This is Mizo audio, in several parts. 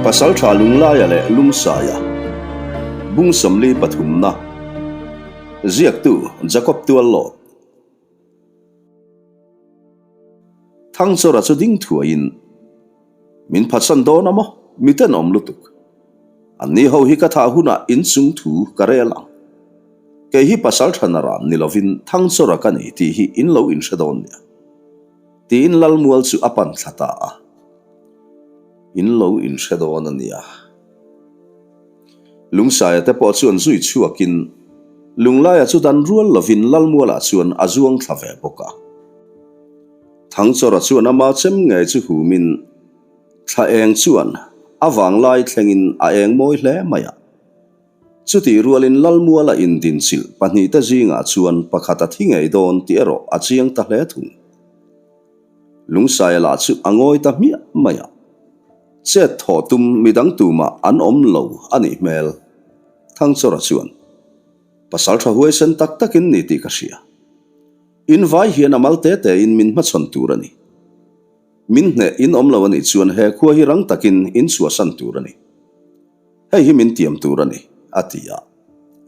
Pasaltha Lunglaia leh Lungsaia, Bung 43 na, Ziaktu Jacob Tuallawt. Thangchawra chu ding thuaiin, Min phatsan dawn a maw? Mi tenawm lutuk. Anni ho hi ka thah hunah inchung thu ka rel ang. Kei hi pasaltha naran ni lovin Thangchawra ka ni tih hi in lo inhre dawn nia. Tiin Lalmual chu a pan thla ta a. In lo inhre dawn a nia. Lungsaia te pawh chuan zui chhuakin Lunglaia chu dan rual lovin Lalmualah chuan a zuang thla ve bawk a. Thangchawra chuan ama chem ngei chu humin thla eng chuan a vanglai thlengin a eng mawi hle mai a. Chutih rualin Lalmuala indinchilh pahnihte zingah chuan pakhat a thi ngei dawn tih erawh a chiang ta hle thung. Lungsaia lah chu a ngawi ta hmiah mai a. Chet thawh tum midang tumah an awm lo a nih hmel. Thangchawra chuan, Pasal tha huaisen tak takin ni tih ka hria. In vai hian a mal te tein min hmachhawn tur a ni. Min hneh in awm lo a nih chuan he khua hi rang takin in chhuahsan tur a ni. Hei hi min tiam tur a ni, a ti a.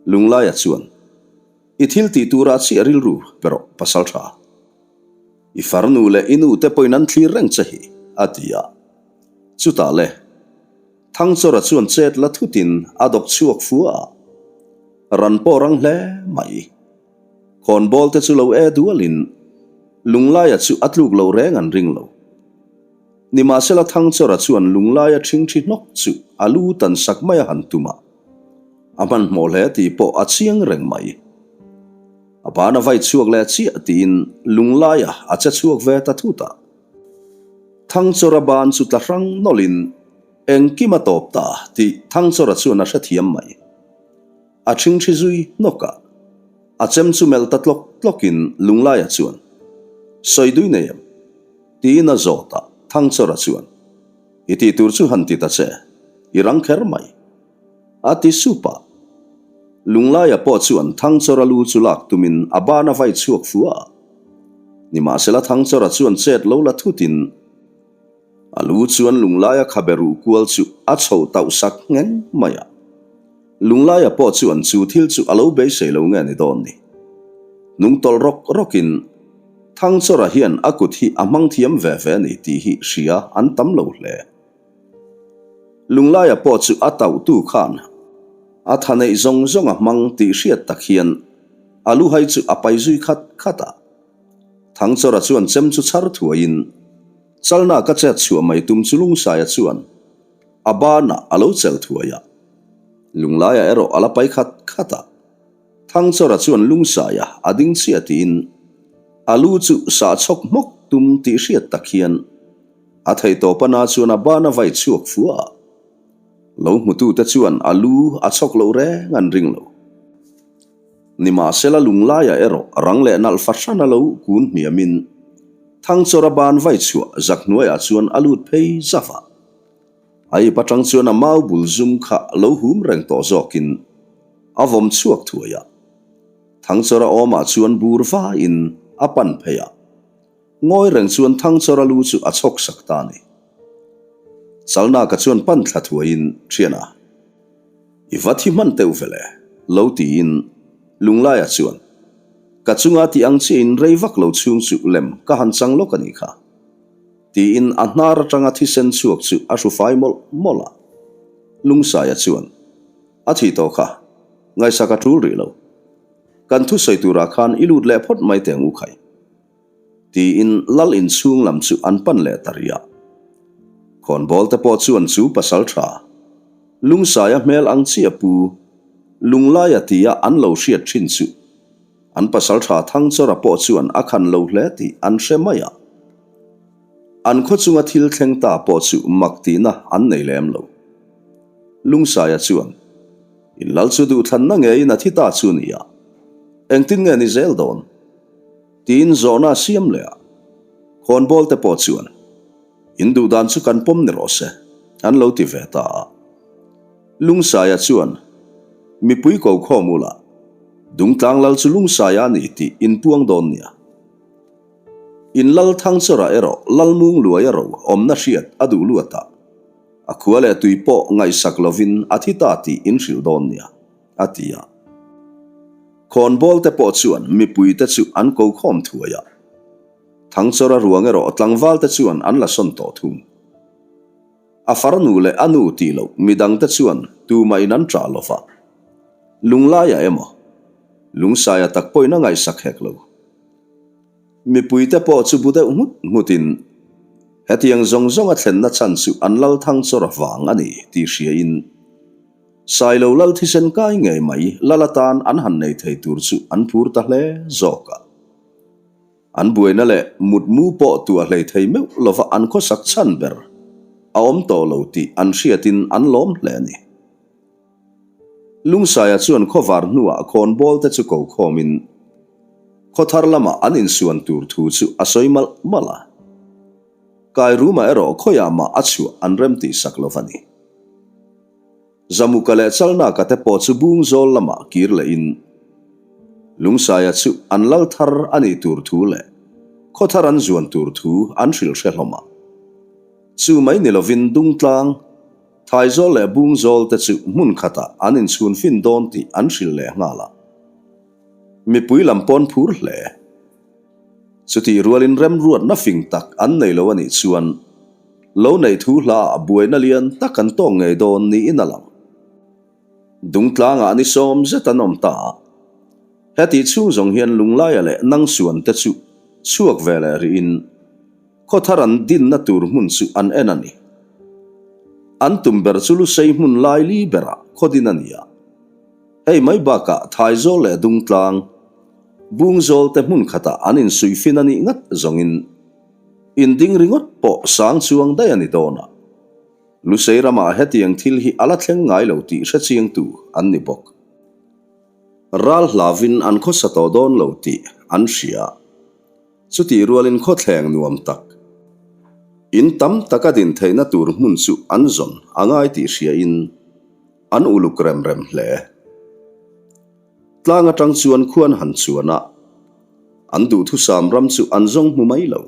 Lunglaia chuan, I thil tih turah chiah rilru pe rawh, pasal tha. I farnu leh i nu te pawhin an thlir reng che hi, a ti a. Chutah le, Thangchawra chuan chet la thutin a dawp chhuak fua a. Ran pawh rang hle mai. Khawnbawl te chu lo e dualin Lunglaia chu a tluk lo reng an ring lo. Nimahsela Thangchawra chuan Lunglaia ṭhingṭhi hnawk chu a lu tan sak mai a han tum a. A hmanhmawh hle tih pawh a chiang reng mai. A ban a vai chhuak leh chiah tiin Lunglaia a che chhuak ve ta thut a. Thangchawra ban chu tla hrang nawlhin engkim a tawp ta tih Thangchawra chuan a hrethiam mai. A ṭhingṭhi zui hnawk a. A chem chu melh ta tlawk tlawkin Lunglaia chuan, Sawi dui nei em? Tiin a zawt a, Thangchawra chuan, I tih tur chu han ti ta che, i rang kher mai. A ti sup a. Lunglaia pawh chuan Thangchawra lu chu lak tumin a ban a vai chhuak fua a. Nimahsela Thangchawra chuan chet lo la thutin a lu chuan Lunglaia khabe ruh kual chu a chho tauh sak ngheng mai a. Lunglaia pawh chuan chu thil chu a lo beisei lo nge ni dawn ni. Nung tawlh rawk rawkin Thangchawra hian a kut hi a hmang thiam ve ve a ni tih hi hria an tam lo hle. Lunglaia pawh chu a tauhtu khan a tha neih zawng zawng a hmang tih hriat tak hian a luhai chu a pai zui khat khat a. Thangchawra chuan chem chu chhar thuaiin chalna ka chet chhuah mai tum chu Lungsaia chuan a banah a lo chelh thuai a. Lunglaia erawh a la pai khat khat a. Thangchawra chuan Lungsaia a ding chiah tiin a lu chu sah chhawk hmawk tum tih hriat tak hian A thei tawp a na chuan a ban a vai chhuak fua a. Lo hmutute chuan a lu a chhawk loh reng an ring lo. Nimahsela lunglaiah erawh rang leh nalh fahran a lo kun hniamin Thangchawra ban vai chhuah zak hnuaiah chuan a lut phei zauh a. A ip atang chuan a mau bul zum kha lo hum reng tawh zawkin a vawm chhuak thuai a. Thangchawra awmah chuan bur vaiin a pan phei a. Ngawi reng chuan Thangchawra lu chu a chhawk sak ta a ni. Chalnaka chuan pan thla thuaiin, Thiana, i va thi hman teuh vele, lo tiin Lunglaia chuan, Ka chunga tih ang chiahin rei vak lo chhung chu lem ka han chang lawk a nih kha, tiin a hnar atanga thisen chhuak chu a hru fai mawlh mawlh a. Lungsaia chuan, A thih tawh kha, ngaihsak a tul rih lo. Kan thusawi turah khan i lut leh phawt mai teh ang u khai. Tiin lal inchhung lam chu an pan leh ta rih a. Khawnbawl te pawh chuan chu pasal tha, Lungsaia hmel ang chiah pu, Lunglaia tia an lo hriat thin chu an pasal tha Thangchawra pawh chuan a khan lo hle tih an hre mai a. An khaw chunga thil thleng ta pawh chu mak tihna an nei lem lo. Lungsaia chuan, In lal chu duhthlanna ngeiin a thi ta chu nia, engtin nge ni zel dawn? Tiin zawhna a siam leh a, khawnbawl te pawh chuan, In duh dan chu kan pawm ni rawh se, an lo ti ve ta a. Lungsaia chuan, Mipui ko khawm ula, Dungtlang lal chu Lungsaia a ni tih in puang dawn nia. In lal Thangchawrah erawh Lalmung luai a ro awmna hriat a duh luat a. A khua leh tui pawh ngaihsak lovin a thi ta tih in hrilh dawn nia, a ti a. Khawnbawl te pawh chuan mipui te chu an ko khawm thuai a. Thangchawra ruang erawh tlangval te chuan an la sawn tawh thung. A farnu leh a nu tih loh midang te chuan tumah in an ṭah lo va. Lunglaia emaw, Lungsaia tak pawhin a ngaihsak hek lo. Mipuite pawh chu bu deuh nghut nghutin, hetiang zawng zawnga thlenna chhan chu an lal Thangchawra vang a ni tih hriain, Sailo lal thisen kai ngei mai lal atan an han nei thei tur chu an phur ta hle zawk a. An buaina leh mutmu pawh tuah hlei thei meuh lova an khawsak chhan ber a awm tawh lo tih an hriatin an lawm hle a ni. Lungsaia chuan khawvar hnuah khawnbawl te chu ko khawmin khawthar lamah an insuan tur thu chu a sawi malh malh a. Kairuma erawh khawiah mah a chhuah an rem tih sak lo va ni. Zamuka leh Chalnaka te pawh chu bung zawl lamah kir lehin Lungsaia chu an lal thar a nih tur thu leh khawthar an zuan tur thu an hrilh hre hlawm a. Chu mai ni lovin Dungtlang, Thaizawl leh Bungzawl te chu hmun khatah an inchhun fin dawn tih an hrilh leh nghal a. Mipui lam pawn phur hle. Chutih rualin remruatna fing tak an nei lo a nih chuan lo neih thu hlaah buaina lian tak an tawng ngei dawn niin a lang. Dungtlangah ni sawm zet an awm ta a. Hetih chhung zawng hian Lunglaia leh Nangsuan te chu chhuak ve leh rihin khawthar an dinna tur hmun chu an en a ni. An tum ber chu Lusei hmun laili berah khaw din a ni a. Hei mai bakah Thaizawl leh Dungtlang, Bungzawl te hmun khatah an insuihfin a nih ngat zawngin inding ringawt pawh sang chuang daih a ni dawn a. Lusei ramah hetiang thil hi a la thleng ngai lo tih hre chiangtu an ni bawk. Ral hlavin an khawsa tawh dawn lo tih an hria. Chutih rualin khawthleng nuam tak, in tam taka din theihna tur hmun chu an zawn a ngai tih hriain an uluk rem rem hle. Tlang atang chuan khuan han chuan a, an duhthusam ram chu an zawng hmu mai lo.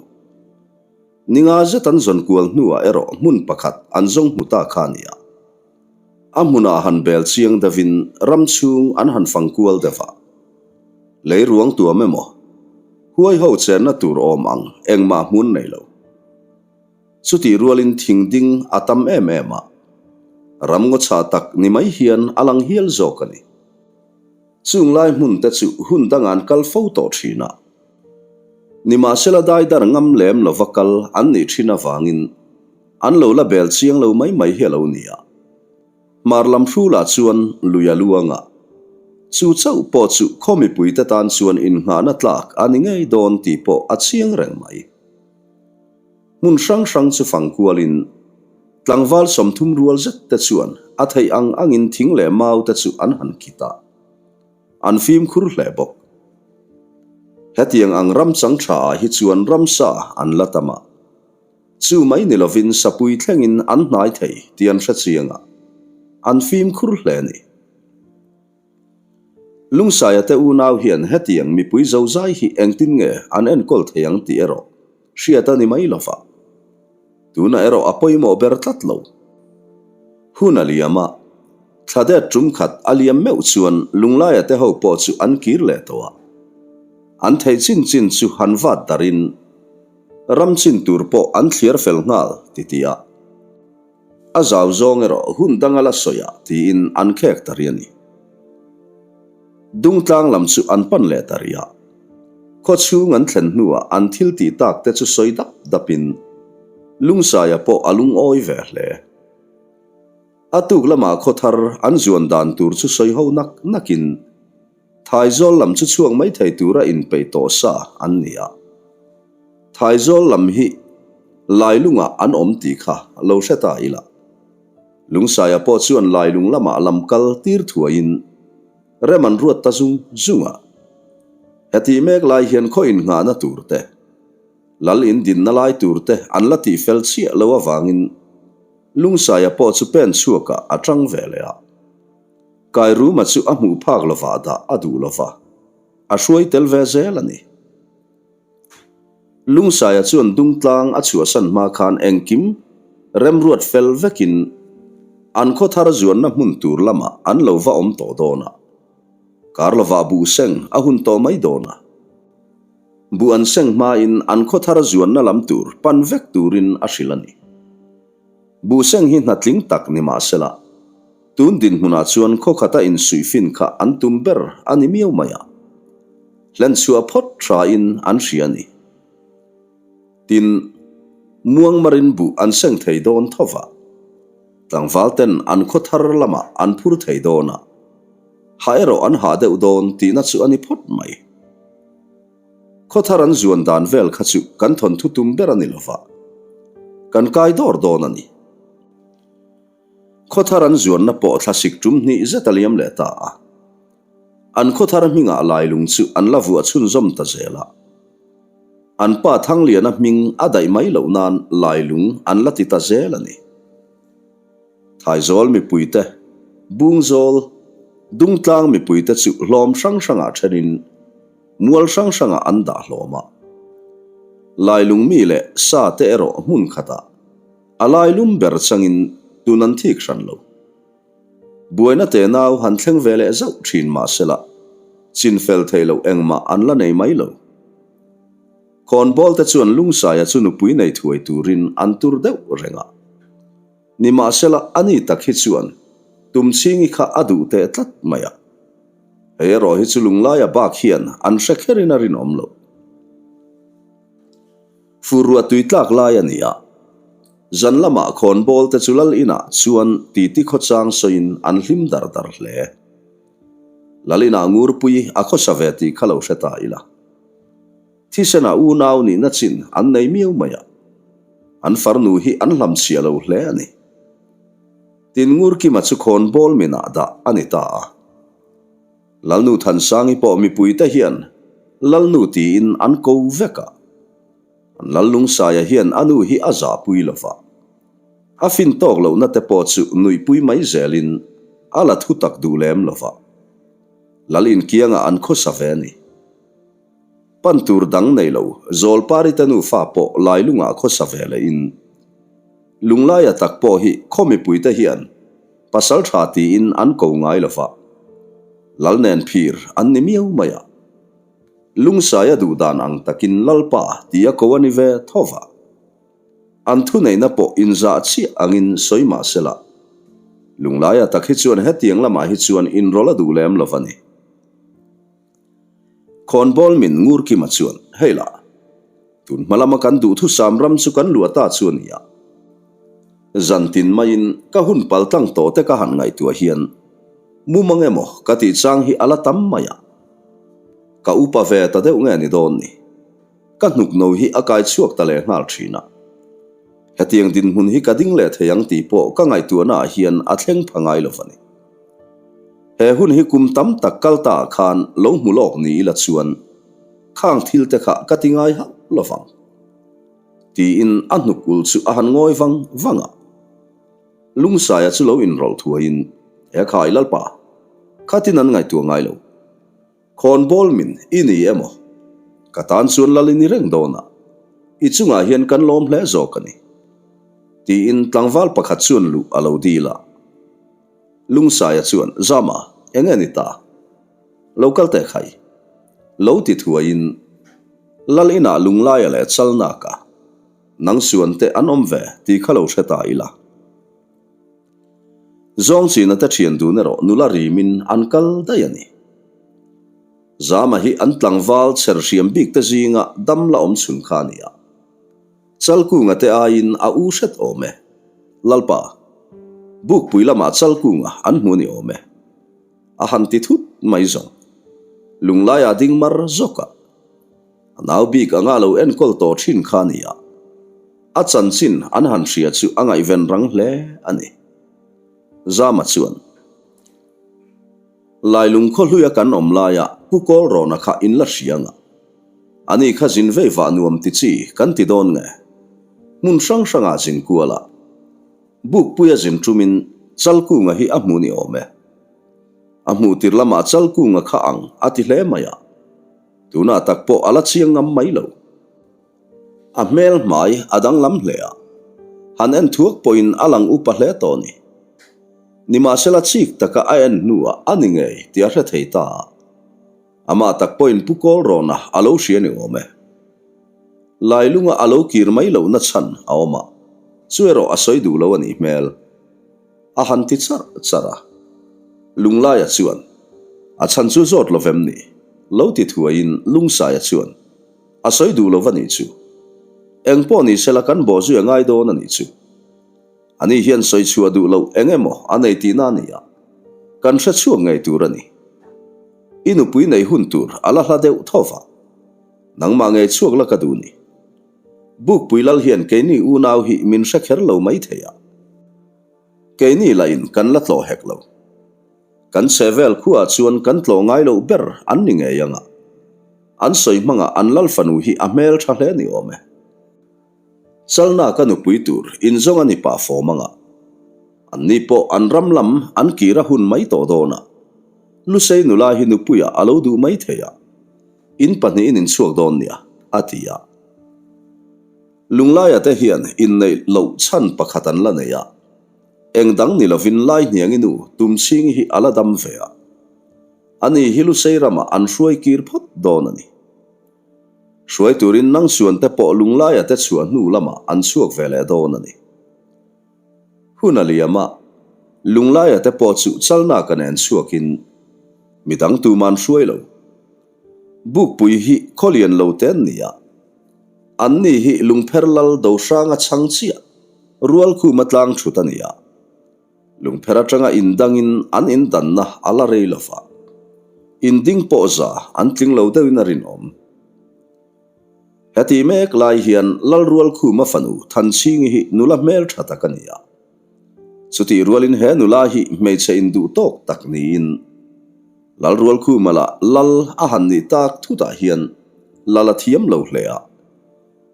Ninga zet an zawn kual hnuah erawh hmun pakhat an zawng hmu ta kha a nia. A hmunah han bel chiang deuhin ram chhung an han fang kual deuh a. Lei ruang tuam emaw, huai ho chenna tur awm ang engmah hmun nei lo. Chutih rualin thing ding a tam em em a, ram ngaw chhah tak ni mai hian a lang hial zawk a ni. Chung lai hmun te chu hun dangah an kal fo tawh thin a. Nimahsela daidar ngam lem lova kal an nih thin avangin an lo la bel chiang lo mai mai hi a lo ni a. Hmar lam hrulah chuan lui a luang a, chu chauh pawh chu khaw mipuite tan chuan innghahna tlak a ni ngei dawn tih pawh a chiang reng mai. Hmun hrang hrang chu fang kualin tlangval 30 rual zet te chuan a theih ang angin thing leh mau te chu an han kit a. An fimkhur hle bawk. Hetiang ang ram chang tha ah hi chuan ramsa an la tam a. Chu mai ni lovin sapui thlengin an hnai thei tih an hre chiang a, an fimkhur hle a ni. Lungsaia te unau hian hetiang mipui zozai hi engtin nge an enkawl thei ang tih erawh hriat a ni mai lova. Tunah erawh a pawimawh ber tlat lo. Hun a liam a, thla det tum khat a liam meuh chuan Lunglaia te ho pawh chu an kir leh tawh a. An theih chin chin chu han vat darin ram chin tur pawh an thliar fel nghal ti ti a. A zau zawng erawh hun danga la sawi ah tiin an khek ta rih a ni. Dungtlang lam chu an pan leh ta rih a. Khaw chhung an thlen hnuah an thil tih tak te chu sawi dap dapin Lungsaia pawh a lungawi ve hle. A tuk lamah khaw thar an zuan dan tur chu sawi ho nak nakin Thaizawl lam chu chhuak mai thei tura inpeih tawh sa an ni a. Thaizawl lam hi Lailungah an awm tih kha lo hre ta ila. Lungsaia pawh chuan Lailung lamah lam kal tir thuaiin rem an ruat ta zung zung a. Hetih mek lai hian khaw innghahna tur te, lal indinna lai tur te an la tihfel chiah lo avangin Lungsaia pawh chu pen chhuakah a tang ve leh a. Kairuma chu a hmuh phak lovah dah a duh lova, a hruai tel ve zel a ni. Lungsaia chuan Dungtlang a chhuahsan hma khan engkim remruat fel vekin. An khaw thar zuanna hmun tur lamah an lo va awm tawh dawn a. Kar lovah buh seng a hun tawh mai dawn a. Buh an seng hmain an khaw thar zuanna lam tur pan vek turin a hrilh a ni. Buh seng hi hna tling tak ni mah sela, tun dinhmunah chuan khaw khata insuihfin kha an tum ber a ni miau mai a. Hlenchhuah phawt thain an hria a ni. Tin, Muangmarin buh an seng thei dawn tho va, tlangval ten an khaw thar lamah an phur thei dawn a, ha erawh an hah deuh dawn tihna chu a ni phawt mai. Khaw thar an zuan dan vel kha chu kan thawnthu tum ber a ni lo va, kan kai dawr dawn a ni. Khaw thar an zuanna pawh thlasik tum hnih zet a liam leh ta a. An khaw thar hmingah lailung chu an la vuah chhunzawm ta zel a. An pa Thangliana hming a daih mai loh nan lailung an la ti ta zel a ni. Thaizawl mipuite, Bungzawl, Dungtlang mipuite chu hlawm hrang hrangah thenin mual hrang hrangah an dah hlawm a. Lailung mi leh sa te erawh hmun khatah a lailum ber changin tun an thik hran lo. Buaina tenau han thleng ve leh zauh thin mah sela, chinfel theih loh engmah an la nei mai lo. Khawnbawl te chuan Lungsaia chu nupui nei thuai turin an tur deuh reng a. Nimahsela ani tak hi chuan Tumchhingi kha a duh teh tlat mai a. Hei erawh hi chu Lunglaia bak hian an hre kherin a rinawm lo. Fur ruah tui tlak lai a ni a. Zan lamah khawnbawl te chu lal inah chuan titi khawchang sawiin an hlim dar dar hle. Lal inah Ngurpui a khawsa ve tih kha lo hre ta ila. Thisenah unau nihna chin an nei miau mai a. An farnu hi an hlamchhiah lo hle a ni. Tin Ngurkima chu khawnbawl minah dah a ni ta a. Lalnu Thansangi pawh mipuite hian Lalnu tiin an ko vek a. Lallungsaia hian a nu hi a zahpui lo va, a fin tawk lohna te pawh chu nuihpui mai zelin a la thu tak duh lem lo va, Lal inkiangah an khawsa ve a ni. Pan tur dang nei lo Zawlparite nufa pawh Lailungah khawsa ve lehin Lunglaia tak pawh hi khaw mipuite hian pasal tha tiin an ko ngai lo va, Lal nen phir an ni miau mai a. Lungsaia duh dan ang takin Lalpa ti a ko a ni ve tho va. An thuneihna pawh inzah chiah angin sawi mah se la, Lunglaia tak hi chuan hetiang lamah hi chuan inrawlh a duh lem lo va ni. Khawnbawl min Ngurkima chuan, Hei lah, tun hma lama kan duhthusam ram chu kan luah ta chu a ni a. Zan tin maiin ka hun paltlang tawh te ka han ngaihtuah hian mumang emaw ka tih chang hi a la tam mai a. Ka upa ve ta deuh nge ni dawn ni? Ka hnuk no hi a kai chhuak ta leh nghal thin a. Hetiang dinhmun hi ka ding leh thei ang tih pawh ka ngaihtuahna ah hian a thleng pha ngai lo va ni. He hun hi kum tam tak kal ta ah khan lo hmu lawk ni ila chuan khang thil te kha ka ti ngai hauh lo vang. Tiin a hnuk ul chu a han ngawi vang vang a. Lungsaia chu lo inrawlh thuaiin, He khai Lalpa, khatin an ngaihtuah ngai lo. Khawnbawl min i ni emaw? Ka tan chuan lal i ni reng dawn a, i chungah hian kan lawm hle zawk a ni. Tiin tlangval pakhat chuan luh a lo dil a. Lungsaia chuan, Zama, eng nge ni ta? Lo kal teh khai. Lo ti thuaiin, Lal inah Lunglaia leh Chalnaka, nang suan te an awm ve tih kha lo hre ta ila. Zawng china te thian dun erawh nula rimin an kal daih a ni. Zama hi an tlangval chher hriam bik te zinga dam la awm chhun kha a ni a. Chalkunga te aiin a u hret awm e. Lalpa, Bukpui lamah Chalkunga an hmu ni awm e. A han ti thut mai zawng. Lunglaiah ding mar zawk a. A nau bik anga lo enkawl tawh thin kha a ni a, a chanchin an han hria chu a ngaihven rang hle a ni. Zama chuan, Lailung khawhluia kan awm laia Pu Kawlrawna kha in la hria nga, ani kha zin vei vah nuam ti chi kan ti dawn nge? Hmun hrang hrangah zin kual a, Bukpuia zin tumin Chalkunga hi a hmu ni awm e. A hmuh tir lamah Chalkunga kha ang a ti hle mai a. Tunah tak pawh a la chiang ngam mai lo. A hmel hmai a danglam hle a, han en thuak pawhin a lang upa hle tawh a ni. Nimahsela chik taka a en hnuah a ni ngei tih a hre thei ta a. Amah tak pawhin Pu Kawlrawna a lo hria ni awm e. Lailunga a lo kir mai lohna chhan a awm a, chu erawh a sawi duh lo a nih hmel. A han ti charh charh a. Lunglaia chuan, A chhan chu zawt lo vem ni? Lo ti thuaiin Lungsaia chuan, A sawi duh lo va nih chu. Eng pawh ni sela kan bawhzui a ngai dawn a nih chu. Ani hian sawi chhuah duh loh eng emaw a nei tihna a ni a, kan hre chhuak ngei tur a ni. I nupui nei hun tur a la hla deuh tho va, nangmah ngei chhuak la ka duh ni. Bukpui lal hian keini unau hi min hre kher lo mai thei a, keini lahin kan la tlawh hek lo. Kan chhehvel khuaah chuan kan tlawh ngai loh ber an ni ngei ang a, an sawi hmangah an lal fanu hi a hmel tha hle ni awm e. Chalna ka nupui tur inzawng a ni pah fawm ang a, anni pawh an ram lam an kir a hun mai tawh dawn a, Lusei nula hi nupuiah a lo duh mai thei a, in pahnihin in chhuak dawn nia, a ti a. Lunglaia te hian inneih loh chhan pakhat an la nei a, eng dang ni lovin Laihniangi nu Tumchhingi hi a la dam ve a, ani hi Lusei ramah an hruai kir phawt dawn a ni. Hruai turin nang chuan te pawh Lunglaia te chhuah hnu lamah an chhuak ve leh dawn a ni. Hun a liam a, Lunglaia te pawh chu Chalnaka nen chhuakin midang tuman hruai lo. Bukpui hi khawlian lo te an ni a, anni hi Lungpher Lal Dohranga chhang chiah Rualkhuma tlang thut a ni a. Lungpher atanga indangin an indanna a la rei lo va, inding pawh za an tling lo deuhin a rinawm. Heti mek lai hian Lalrualkhuma fanu Thanchhingi hi nula hmeltha tak a ni a. Chutih rualin he nula hi hmeichhe induh tawk tak niin Lalrualkhuma lah lal a han nih tak thutah hian lal a thiam lo hle a.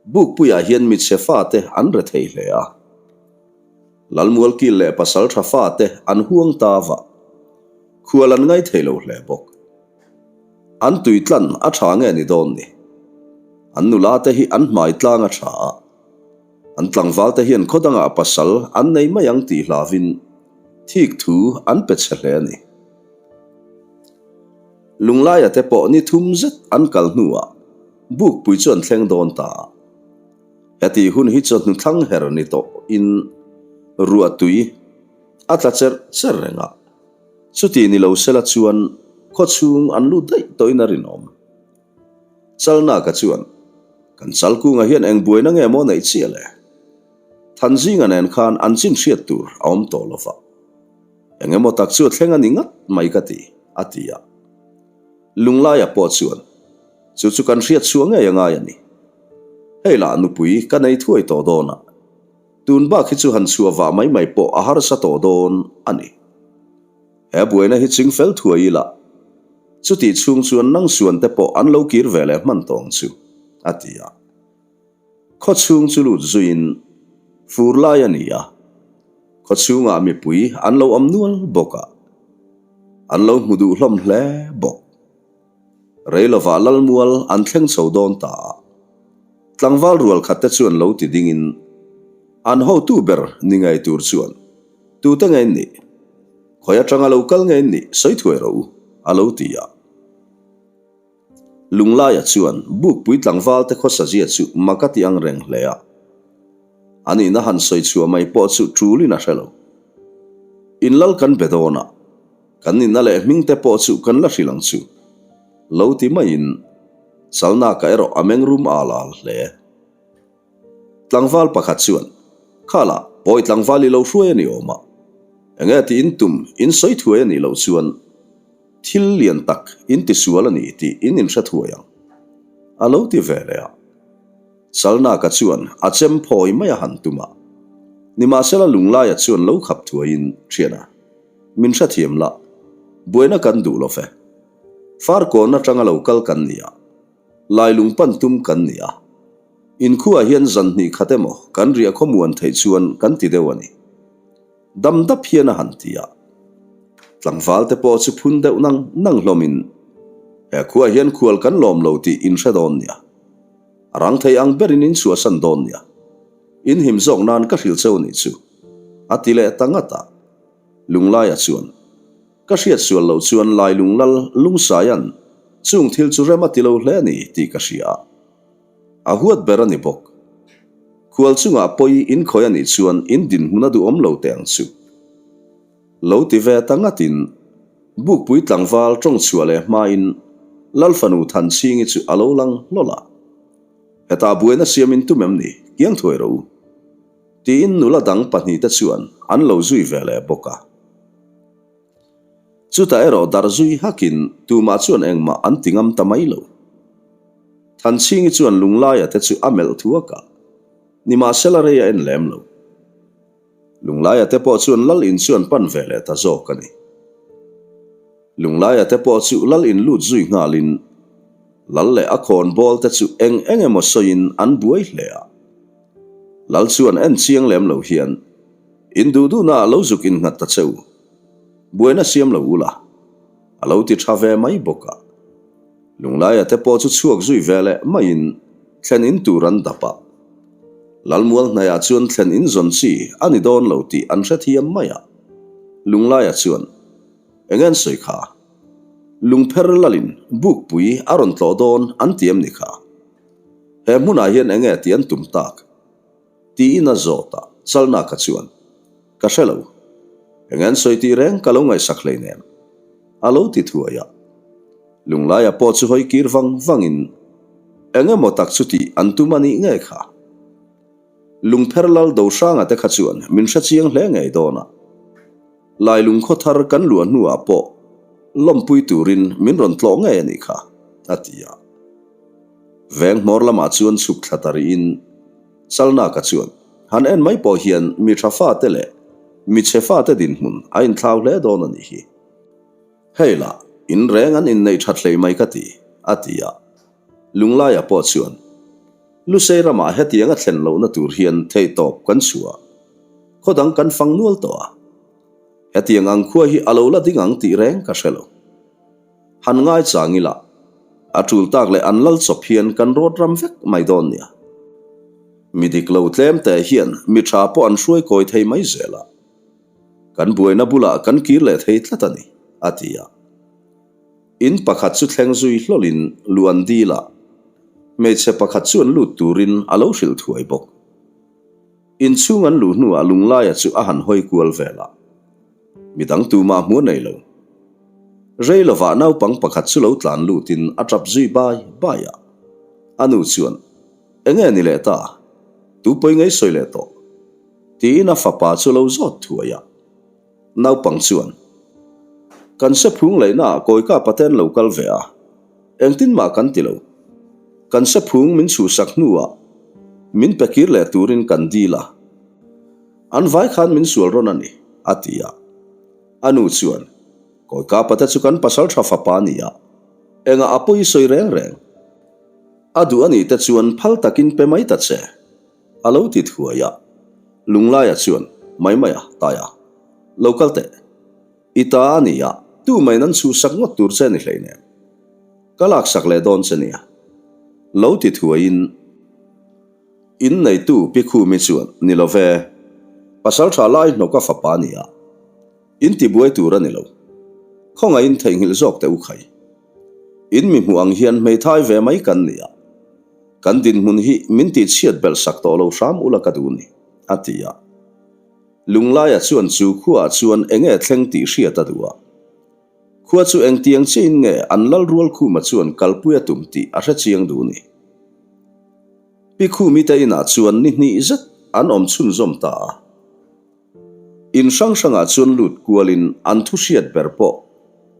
Bukpuiah hian michhe fate an rethei hle a. Lalmualkil leh pasal tha fate an huang ta va, khual an ngai thei lo hle bawk. An tui tlan a tha nge ni dawn ni? An nula te hi an hmai tlang a tha a, an tlangval te hian khaw dangah pasal an nei mai ang tih hlavin thik thu an pe chhe hle a ni. Lunglaia te pawh ni thum zet an kal hnuah Bukpui chu an thleng dawn ta a. Heti hun hi chawhnu thlang her ni tawh in ruah tui a tla cherh cherh reng a, chuti ni lo sela chuan khaw chhung an lut daih tawh in a rinawm. Chalnaka chuan, Kan Chalkunga hian eng buaina nge maw neih chiah le? Thanzinga nen khan an chin hriat tur a awm tawh lo va, eng emaw tak chu a thleng a ni ngat mai ka ti, a ti a. Lunglaia pawh chuan, Chu chu kan hriat chhuah ngei a ngai a ni. Hei lah nupui ka nei thuai tawh dawn a, tun bak hi chu han chhuah vah mai mai pawh a harsa tawh dawn a ni. He buaina hi ching fel thuai ila, chutih chhung chuan nang suan te pawh an lo kir ve leh hman tawh ang chu, a ti a. Khaw chhung chu lut zuiin fur lai a ni a, khaw chhungah mipui an lo awm nual bawk a, an lo hmu duh hlawm hle bawk. Rei lovah Lalmual an thleng chho dawn ta a, tlangval rual khat te chuan lo ti dingin an hotu ber ni ngei tur chuan, Tute nge in nih? Khawi atanga lo kal nge in nih sawi thuai rawh u, a lo ti a. Lunglaia chuan Bukpui tlangvalte khawsazia chu mak a ti ang reng hle a. A nihna han sawi chhuah mai pawh chu ṭulin a hre lo. In lal kan be dawn a, kan nihna leh hmingte pawh chu kan la hrilh ang chu. Lo ti maiin Chalnaka erawh a meng rum al al hle. Tlangval pakhat chuan, Khala, pawi tlangval i lo hruai a ni awm a. Enge tih in tum in sawi thuai a nih loh chuan thil lian tak in ti sual a ni tih in inhre thuai ang. A lo ti ve leh a. Chalnaka chuan a chem phawi mai a han tum a. Nimahsela Lunglaia chuan lo khap thuaiin, Thiana, min hrethiam la, buaina kan duh lo ve. Farkawn atanga lo kal kan ni a. Lailung pan tum kan ni a, inkhuaah hian zan hnih khat emaw kan riah khawmuan theih chuan kan ti deuh a ni. Dam dap hian a han ti a, tlangval te pawh chu phun deuh nang nang hlawmin, He khuaah hian khual kan lawm lo tih in hre dawn nia. A rang thei ang berin in chhuahsan dawn nia. In him zawk nan ka hrilh cheu nih chu, a ti leh ta ngat a. Lunglaia chuan, Ka hriat sual loh chuan Lailung lal Lungsaia'n chung thil chu rem a ti lo hle a ni tih ka hria a. A huat ber a ni bawk. Khual chungah pawi in khawi a nih chuan in dinhmun a duhawm lo teh ang chu. Lo ti ve ta ngatin Bukpui tlangval tawng chhuah leh hmain Lalfanu Thanchhingi chu a lo lang hlawl a. Hetah buaina siam in tum em ni? Kiang thuai rawh u. Tiin nula dang pahnihte chuan an lo zui ve leh bawk a. Chutah erawh darh zui hakin tumah chuan engmah an ti ngam ta mai lo. Thanchhingi chuan Lunglaia te chu a melh thuak a, nimahsela rei a en lem lo. Lunglaia te pawh chuan lal in chuan pan ve leh ta zawk a ni. Lunglaia te pawh chu lal in lut zui nghalin lal leh a khawnbawl te chu eng eng emaw sawiin an buai hle a. Lal chuan en chiang lem lo hian, In duh duhnaah lo zuk innghat ta che u. Buaina siam lo ula. A lo ti tha ve mai bawk a. Lunglaia te pawh chu chhuak zui ve leh maiin thlen in tur an dap a. Lalmual hnaiah chuan thlen in zawn chi a ni dawn lo tih an hrethiam mai a. Lunglaia chuan, Eng en sawi kha? Lungpher lalin bukpui a rawn tlawh dawn an ti em ni kha? He hmunah hian enge tih an tum tak? Tiin a zawt a, Chalnaka chuan, Ka hre lo. Eng an sawi tih reng ka lo ngaihsak hleinem. A lo ti thuai a. Lunglaia pawh chu hawi kir vang vangin, Eng emaw tak chu tih an tum a nih ngei kha? Lungpher lal Dohranga te kha chuan min hre chiang hle ngei dawn a. Lailung khaw thar kan luah hnuah pawh lawmpui turin min rawn tlawh ngei a nih kha, a ti a. Veng hmawr lamah chuan chhuk thla ta rihin Chalnaka chuan han en mai pawh hian mi tha fate leh mi chhe fate dinhmun a inthlau hle dawn a nih hi. Hei lah, in reng an inneih that hlei mai ka ti, a ti a. Lunglaia pawh chuan, Lusei ramah hetiang a thlen lohna tur hian theihtawp kan chhuah. Khaw dang kan fang nual tawh a. Hetiang ang khua hi a lo la ding ang tih reng ka hre lo. Han ngai chang ila, a tul tak leh an lal chawp hian kan rawt ram vek mai dawn nia. Mi dik lo tlem teh hian mi tha pawh an hruai kawi thei mai zel a. Kan buaina bulah kan kir leh thei tlat a ni, a ti a. In pakhat chu thleng zui hlawlin luan dilah hmeichhe pakhat chuan lut turin a lo hrilh thuai bawk. Inchhung an luh hnuah Lunglaia chu a han hawi kual vel a, midang tumah hmu a nei lo. Rei lovah naupang pakhat chu lo tlan lutin a tap zui bai bai a. A nu chuan, Enge ni leh ta? Tu pawi ngei sawi leh tawh? Tiin a fapa chu lo zawt thuai a. Naupang chuan, Kan se phung leihnaah Kawika paten lo kal ve a, engtin mah kan ti lo. Kan se phung min chhuhsak hnuah min pe kir leh turin kan dil a, an vai khan min sual rawn a ni, a ti a. A nu chuan, Kawika pate chu kan pasal tha fapa a ni a, engah a pawi sawi reng reng. A duh a nih te chuan phal takin pe mai ta che. A lo ti thuai a, Lunglaia chuan, Mai mai a, Taia, lo kal teh. I ta a ni a, tu maiin an chhuhsak ngawt tur che ni hleinem. Ka laksak leh dawn che nia. Lo ti thuaiin, In neitu Pi Khumi chuan, Ni lo ve, pasal tha lai hnawka fapa a ni a, in ti buai tur a ni lo. Khawngaihin theihnghilh zawk teh u khai. In mi hmuh ang hian hmeithai ve mai kan ni a. Kan dinhmun hi min tihchhiat belh sak tawh lo hram ula ka duh ni, a ti a. Lunglaia chuan chu khuaah chuan eng nge thleng tih hriat a duh a. Khua chu engtiang chiahin nge an lal rual khuma chuan kalpui a tum tih a hre chiang duh ni. Pi Khumi te inah chuan ni hnih zet an awm chhunzawm ta a. In hrang hrangah chuan lut kualin an thu hriat ber pawh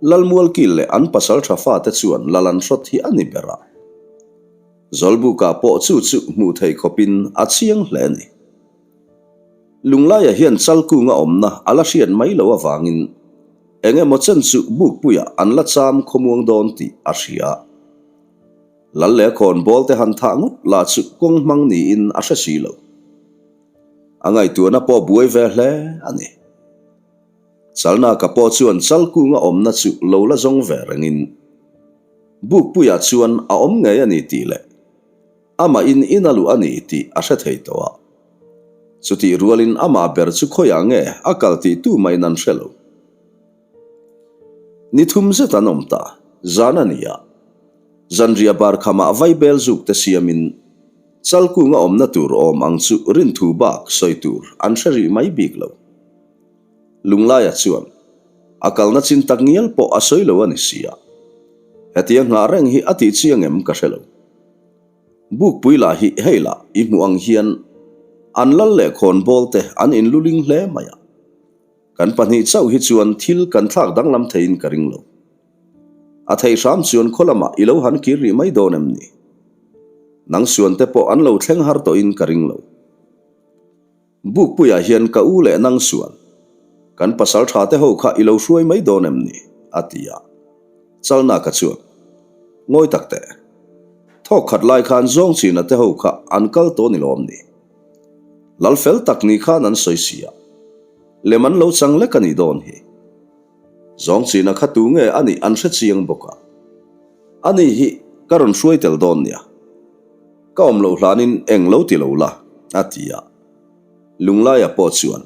Lalmualkil leh an pasal tha fate chuan lal an hrawt hi a ni ber a. Zawlbukah pawh chu chu hmuh theih khawpin a chiang hle a ni. Lunglaia hian Chalkunga awmna a la hriat mai loh avangin eng emaw chen chu Bukpuiah an la cham khawmuang dawn tih a hria. Lal leh khawnbawl te han thah ngawt lah chu kawng hmang niin a hre si lo. A ngaihtuahna pawh buai ve hle a ni. Chalnaka pawh chuan Chalkunga awmna chu lo la zawng ve rengin Bukpuiah chuan a awm ngei a ni tih leh amah in in a luh a ni tih a hre thei tawh a. Chutih rualin amah ber chu khawiah nge a kal tih tu mahin an hre lo. Ni thum zet an awm ta, zan a ni a. Zanriah bar khamah vaibel zuk te siamin Chalkunga awmna tur awm ang chu rinthu bak sawi tur an hre rih mai bik lo. Lunglaia chuan a kalna chin tak ngial pawh a sawi lo a ni si a. Hetia nghah reng hi a tih chiang em ka hre lo. Bukpui lah hi hei lah i hmuh ang hian an lal leh khawnbawl te an inluling hle mai a. Kan pahnih chauh hi chuan thil kan thlak danglam theiin ka ring lo. A theih hram chuan khaw lamah i lo han kir rih mai dawn em ni? Nang suan te pawh an lo thleng har tawhin ka ring lo. Bukpuiah hian ka u leh nang suan kan pasal tha te ho kha i lo hruai mai dawn em ni? a ti a. Chalnaka chuan, Ngawi tak teh. Thawk khat lai khan zawng china te ho kha an kal tawh ni lawm ni? Lal fel tak ni khan an sawi si a. Lem an lo chang lek a nih dawn hi. Zawng china kha tu nge a nih an hre chiang bawk a. Ani hi ka rawn hruai tel dawn nia. Ka awm loh hlanin eng lo ti lo la, a ti a. Lunglaia pawh chuan,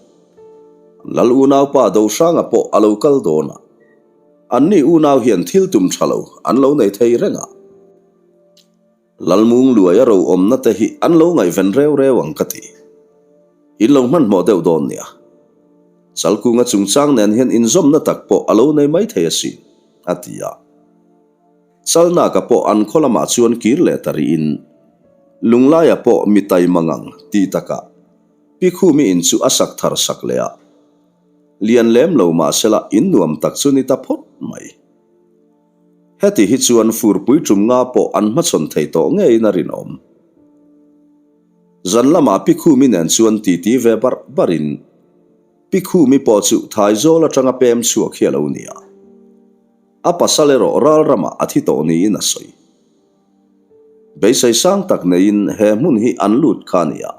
Lal unaupa Dohranga pawh a lo kal dawn a. Anni unau hian thil tum tha lo an lo nei thei reng a. Lalmung luai a ro awmna te hi an lo ngaihven reu reu ang ka ti. In lo hmanhmawh deuh dawn nia. Chalkunga chungchang nen hian inzawmna tak pawh a lo nei mai thei asin, a ti a. Chalnaka pawh an khaw lamah chuan kir leh ta rihin Lunglaia pawh mi taima ngang tih takah Pi Khumi in chu a sak thar sak leh a. Lian lem lo mahsela in nuam tak chu ni ta phawt mai. Heti hi chuan furpui tum nga pawh an hmachhawn thei tawh ngeiin a rinawm. Zan lamah Pi Khumi nen chuan titi ve barh barhin Pi Khumi pawh chu Thaizawl atanga pem chhuak hi a lo ni a. A pasal erawh ral ramah a thi tawh niin a sawi. Beisei sang tak neiin he hmun hi an lut kha a ni a.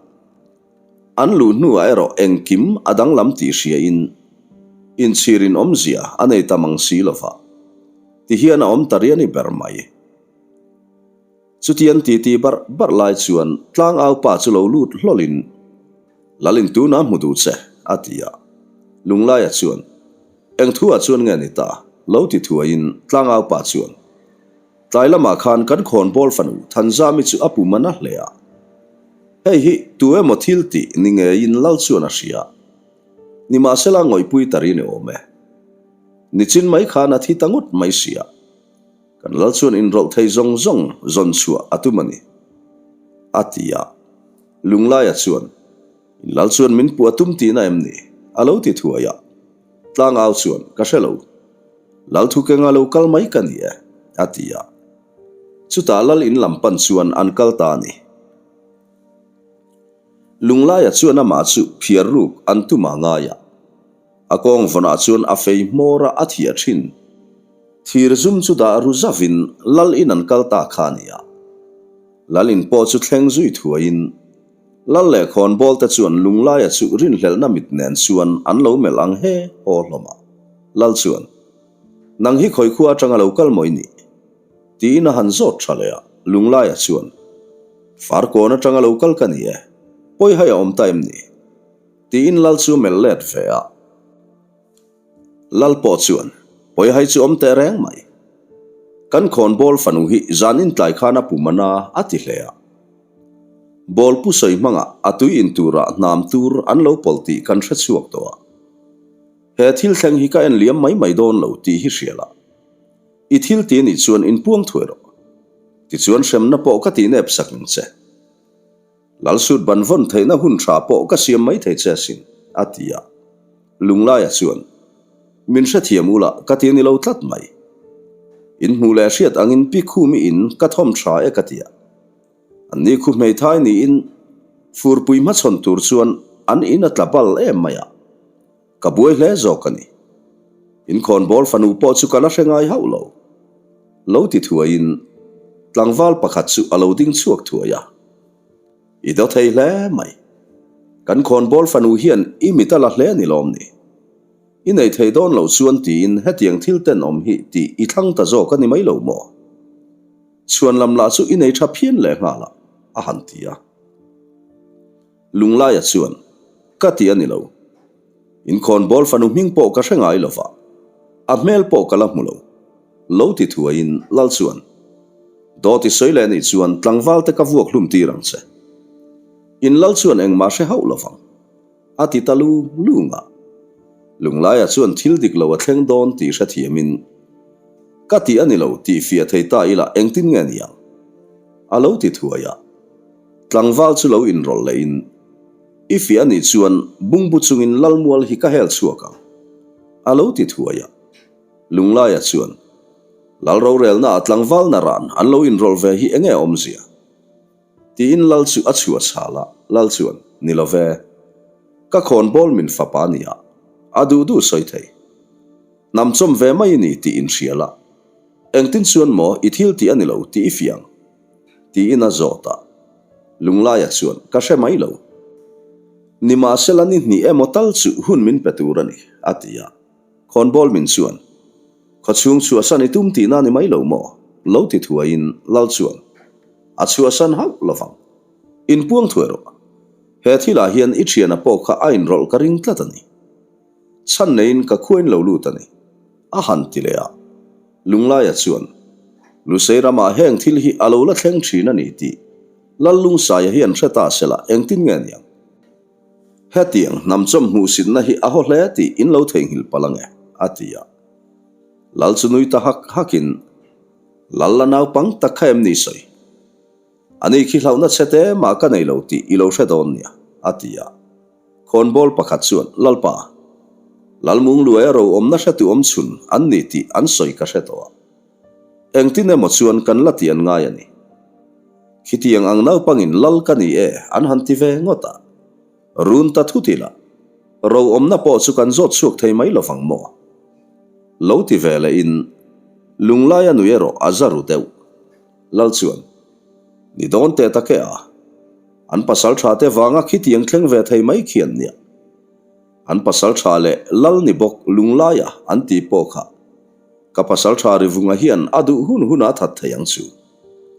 An luh hnuah erawh engkim a danglam tih hriain inchhirin awmzia a nei ta mang si lova, tihian a awm ta riani ber mai. Chutiang titi barh barh lai chuan tlangau pa chu lo lut hlawlin, Lalin tuna hmu duh che, a ti a. Lunglaia chuan, Eng thuah chuan nge ni ta? Lo ti thuaiin tlangau pa chuan, Tlai lamah khan kan khawnbawl fanu Thanzami chu a pum a na hle a. Hei hi tu emaw thil tih ni ngeiin Lal chuan a hria. Nimahsela ngawihpui ta ri ni awm e. Nichin mai khan a thi ta ngawt mai sia. Kan lal chuan inrawlh thei zawng zawng zawn chhuah a tum a ni, a ti a. Lunglaia chuan, In lal chuan min puh a tum tihna em ni? a lo ti thuai a. Tlangau chuan, Ka hre lo. Lal thu kenga lo kal mai ka ni e, a ti a. Chutah lal in lam pan chuan an kal ta a ni. Lunglaia chuan amah chu phiar ruk an tum a ngai a. A kawng vawnah chuan a fei hmawr a a thiah thin. Thir zum chu dah ru zavin lal in an kal ta kha a ni a. Lal in pawh chu thleng zui thuaiin lal leh khawnbawl te chuan Lunglaia chu rinhlelhna mit nen chuan an lo melh ang he haw hlawm a. Lal chuan, Nang hi khawi khua atanga lo kal maw i nih? Tiin a han zawt tha leh a, Lunglaia chuan, Farkawn atanga lo kal ka ni e, pawi hai a awm ta em ni? Tiin Lal chu melh let ve a. Lal pawh chuan, Pawi hai chu awm teh reng mai. Kan khawnbawl fanu hi zan intlai khan a pum a na a ti hle a. Bawl pu sawi hmangah a tui in turah hnam tur an lo pawlh tih kan hre chhuak tawh a. He thil thleng hi ka en liam mai mai dawn lo tih hi hria la. I thil ti nih chuan inpuang thuai rawh. Tichuan hremna pawh ka tih nep sak ang che. Lalsut ban vawn theihna hun tha pawh ka siam mai thei che asin, a ti a. Lunglaia chuan, Min hrethiam ula ka ti ni lo tlat mai. In hmuh leh hriat angin pi khumi in ka thawm tha e ka ti a. An ni khu hmeithai niin furpui hmachhawn tur chuan an in a tla bal em mai a. Ka buai hle zawk a ni. Inkhawnbawl fanu pawh chu ka la hre ngai hauh lo. Lo ti thuaiin tlangval pakhat chu a lo ding chhuak thuai a. I daw thei hle mai. Kan khawnbawl fanu hian i mit a la hle ni lawm ni? I nei thei dawn loh chuan tiin hetiang thil tenawm hi tih i thlang ta zawk a ni mai lo maw? Chhuan lam lah chu i nei tha phian lehnghal a, a han ti a. Lunglaia chuan. Ka ti a ni lo. In khawnbawl fanu hming pawh ka hre ngai lo va, a hmel pawh ka la hmu lo. Lo ti thuaiin Lal chuan, Dawt i sawi leh nih chuan tlangval te ka vuak hlum tir ang che. In Lal chuan engmah hre hauh lo vang. A ti ta lung lung a. Lunglaia chuan thil dik lo a thleng dawn tih hrethiamin, Ka ti a ni lo tih fiah thei ta ila engtin nge niang? A lo ti thuai a. Tlangval chu lo inrawlh lehin, I fiah a nih chuan bungbu chungin Lalmual hi ka hel chhuak ang. A lo ti thuai a. Lunglaia chuan, Lal rorelnaah tlangval naran an lo inrawlh ve hi enge awmzia? Tiin Lal chu a chhuah chhal a, Lal chuan, Ni lo ve. Ka khawnbawl min fapa nia, a duh duh sawi thei. Hnam chawm ve mai i ni tih inhria la. Engtin chuan maw i thil tih a ni lo tih i fiang? Tiin a zawt a. Lunglaia chuan, Ka hre mai lo. Nimahsela ni hnih emaw tal chu hun min pe tur a ni, a ti a. Khawnbawl min chuan, Khawchhung chhuahsan i tum tihna ni mai lo maw? Lo ti thuaiin Lal chuan, A chhuahsan hauh lovang. Inpuang thuai rawh. He thilah hian i thiana pawh kha a inrawlh ka ring tlat a ni. Chhan neiin ka khuain lo lut a ni. A han ti leh a. Lunglaia chuan, Lusei ramah heng thil hi a lo la thleng thin a ni tih Lal Lungsaia hian hre ta se la engtin nge niang? Hetiang hnamchawm hmuhsitna hi a haw hle tih in lo theihnghilh palh ange, a ti a. Lal chu nui ta hak hakin, Lal la naupang tak kha em ni sawi? Ani khi hlauhna chhe te mah ka nei lo tih i lo hre dawn nia, a ti a. Khawnbawl pakhat chuan, Lalpa, Lalmung luaia ro awmna hretu awm chhun an ni tih an sawi ka hre tawh a. Engtin emaw chuan kan la tih an ngai a ni. Khitiang ang naupangin lal ka ni e an han ti ve ngawt a. Run ta thut ila, ro awmna pawh chu kan zawt chhuak thei mai lovang maw? Lo ti ve lehin lunglai a nui erawh a za ru deuh. Lal chuan, Ni dawn teh tak e a, an pasal tha te vanga khitiang thleng ve thei mai khi an nia. An pasal tha leh lal ni bawk lunglaia an tih pawh kha Ka pasal tha Rivunga hian a duh hun hun a that thei ang chu,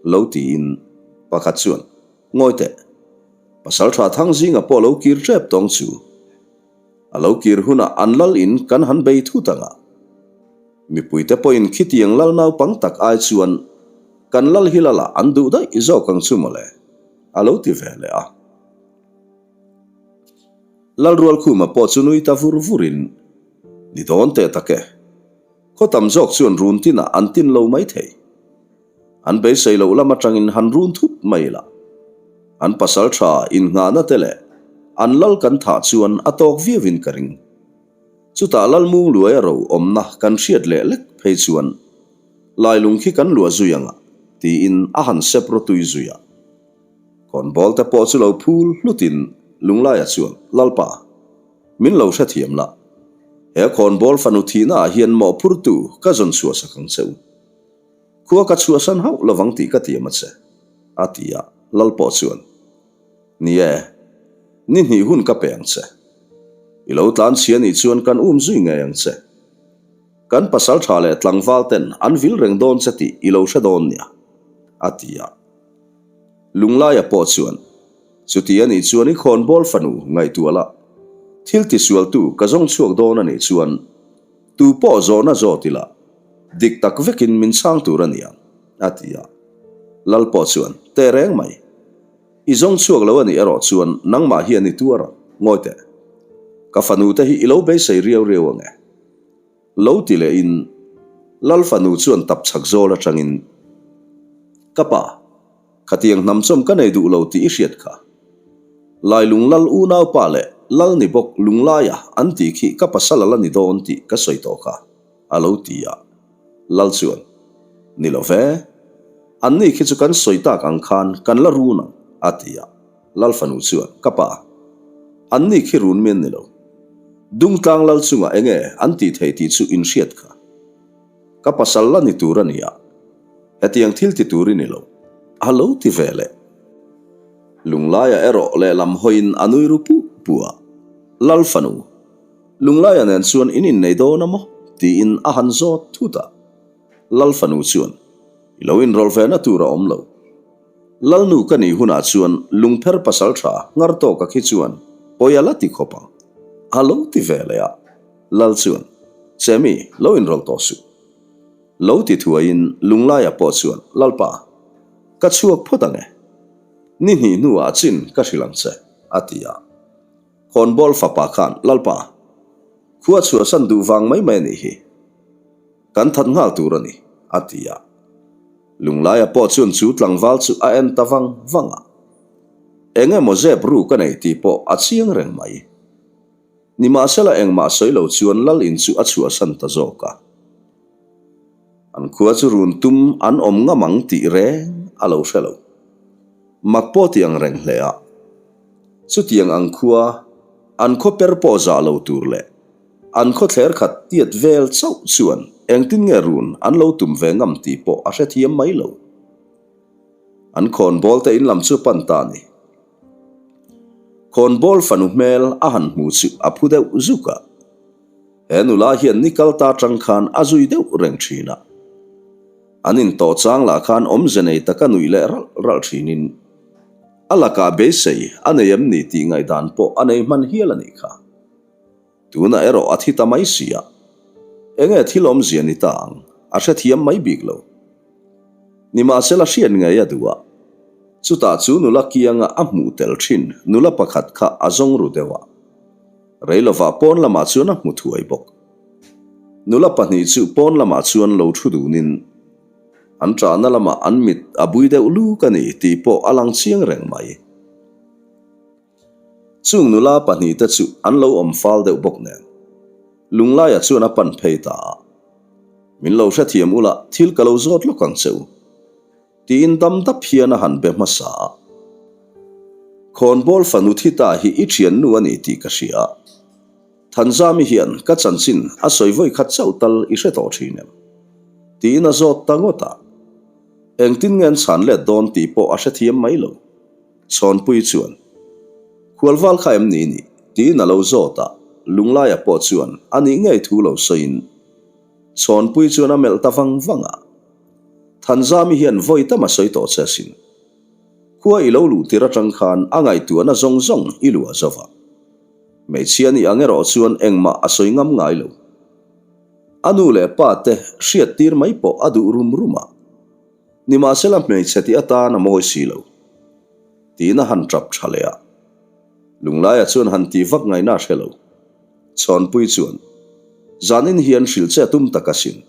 lo tiin pakhat chuan, Ngawi teh, pasal tha Thangzinga pawh lo kir tep tawng chu. A lo kir hunah an lal in kan han bei thut ang a. Mipuite pawhin khitiang lal naupang tak ai chuan kan lal hi lalah an duh daih zawk ang chu mawle, a lo ti ve leh a. Lalrualkhuma pawh chu nui ta vur vurin, Ni dawn teh tak e. Khaw tam zawk chuan run tinah an tin lo mai thei. An beisei loh lam atangin han run thut mai la. An pasal tha innghahna te leh an lal kan thah chuan a tawk viauin ka ring. Chutah Lalmung luaia ro awmna kan hriat leh lek phei chuan Lailung khi kan luah zui ang a, tiin a han sep rawtui zui a. Khawnbawl te pawh chu lo phul hlutin Lunglaia chuan, Lalpa, min lo hrethiam la. He khawnbawl fanu thihna ah hian mawhphurtu ka zawn chhuahsak ang che u. Khua ka chhuahsan hauh lovang tih ka tiam a che, a ti a, Lal pawh chuan, Ni e, ni hnih hun ka pe ang che. I lo tlan chhia nih chuan kan um zui ngei ang che. Kan pasal tha leh tlangval ten an vil reng dawn che tih i lo hre dawn nia, a ti a. Lunglaia pawh chuan, Chuti a nih chuan i khawnbawl fanu ngaihtuah la, thil tisualtu ka zawng chhuak dawn a nih chuan tu pawh zawhna zawt ila, dik tak vekin min chhang tur a nia, a ti a. Lal pawh chuan, Teh reng mai. I zawng chhuak lo a nih erawh chuan nangmah hian i tuar ang, ngawi teh. Ka fanu te hi i lo beisei riau riau ang e. Lo ti lehin Lal fanu chuan tap chhak zawl atangin, Ka pa, khatiang hnamchawm ka nei duh lo tih i hriat kha. Lailung Lal unaupa leh Lal ni bawk Lunglaia an tih khi ka pasal a la ni dawn tih ka sawi tawh kha, a lo ti a. Lal chuan, Ni lo ve, anni khi chu kan sawi tak ang khan kan la run ang, a ti a. Lal fanu chuan, Ka pa, anni khi run mian ni lo. Dungtlang lal chungah enge an tih thei tih chu in hriat kha. Ka pasal la ni tur a ni a, hetiang thil ti tur i ni lo. A lo ti ve leh. Lunglaia erawh lehlam hawiin a nui ru puh puh a, Lal fanu, Lunglaia nen chuan in innei dawn a maw? tiin a han zawt thut a. Lal fanu chuan, I lo inrawlh ve na tur a awm lo. Lalnu ka nih hunah chuan lungpher pasal tha ngar tawka khi chuan pawi a la ti khawp ang, a lo ti ve leh a. Lal chuan, Chemi, lo inrawlh tawh suh. Lo ti thuaiin Lunglaia pawh chuan, Lalpa, ka chhuak phawt ang e. Ni hnih hnuah chin ka hrilh ang che, a ti a. Khawnbawl fapa khan, Lalpa, khua chhuahsan duh vang mai mai a nih hi. Kan that nghal tur a ni, a ti a. Lunglaia pawh chuan chu tlangval chu a en ta vang vang a. Eng emaw zep ru ka nei tih pawh a chiang reng mai. Nimahsela engmah sawi lo chuan Lal in chu a chhuahsan ta zawk a. An khua chu run tum an awm ngam ang tih reng a lo hre lo. Mak pawh ti ang reng hle a. Chutiang ang khua, an khaw per pawh zah lo tur leh an khaw thler khat tiat vel chauh chuan engtin nge run an lo tum ve ngam tih pawh a hrethiam mai lo. An khawnbawl te in lam chu pan ta a ni. Khawnbawl fanu hmel a han hmu chu a phu deuh zuk a. He nula hian ni kal ta tang khan a zui deuh reng thin a. An intawh chang lah khan awmze nei taka nuih leh ralh ralh thinin a lakah beisei a nei em ni tih ngaihdan pawh a nei hman hial a nih kha. Tunah erawh a thi ta mai si a, enge thil awmzia ni ta ang a hrethiam mai bik lo. Nimahsela hriat ngei a duh a, chutah chu nula kianga a hmuh tel thin nula pakhat kha a zawng ru deuh a, rei lovah pawn lamah chuan a hmu thuai bawk. Nula pahnih chu pawn lamah chuan lo thu dunin an ṭahna lamah an mit a bui deuh luk a ni tih pawh a lang chiang reng mai. Chung nula pahnihte chu an lo awm fal deuh bawk nen, Lunglaia chuan a pan phei ta a. Min lo hrethiam ula, thil ka lo zawt lawk ang che u, tiin dam dap hian a han be hmasa a. Khawnbawl fanu thi ta hi i thiannu a ni tih ka hria a, Thanzami hian ka chanchin a sawi vawi khat chauh tal i hre tawh thin em? tiin a zawt ta ngawt a. Engtin nge an chhan let dawn tih pawh a hrethiam mai lo. Chhawnpui chuan, Khualval kha em ni nih? tiin a lo zawt a, Lunglaia pawh chuan a nih ngei thu lo sawiin Chhawnpui chuan a melh ta vang vang a. Thanzami hian vawi tam a sawi tawh che asin. Khua i lo luh tir atang khan a ngaihtuahna zawng zawng i luah zo va. Hmeichhia nih ang erawh chuan engmah a sawi ngam ngai lo. A nu leh pa te hriat tir mai pawh a duh rum rum a. Nimahsela hmeichhe tih atan a mawi si lo. Tiin a han tap tha leh a. Lunglaia chuan han tih vak ngaihna a hre lo. Chhawnpui chuan, Zanin hian hrilh che a tum tak asin.